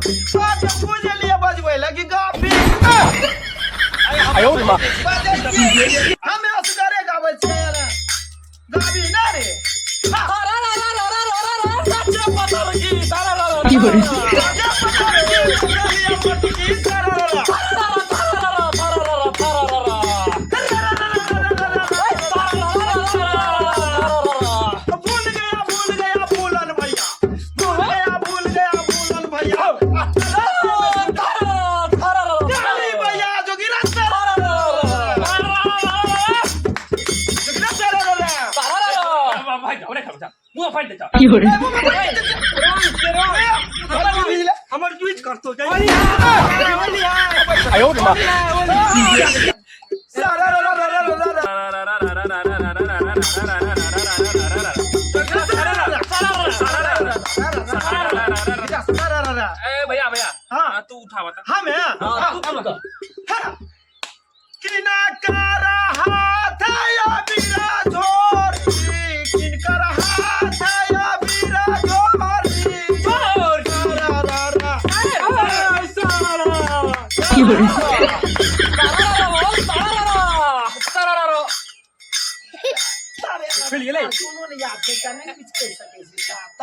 बात बुझलिए बजबै लगी गाबी। बजै छियै। हमे असगरे गाबै छियै रे। गाबी ना रे। राजा पतर की, चलिया मोटकी, सररा। भूल गया, भूल गया भूलन भैया, भूल गया, भूल गया भूलन भैया। गाली भैया, जोगिरा सररा। जोगिरा सररा। हमर यूज करतो। ए भैया, भैया। हाँ। तू उठा, बता। हम है। किनकर हाथ या बीरा झोरी, किनकर हाथ या बीरा झोरी, रा रा रा। मिल गेलै। कोनो नहि याद छै, नहि किछु कहि सकै।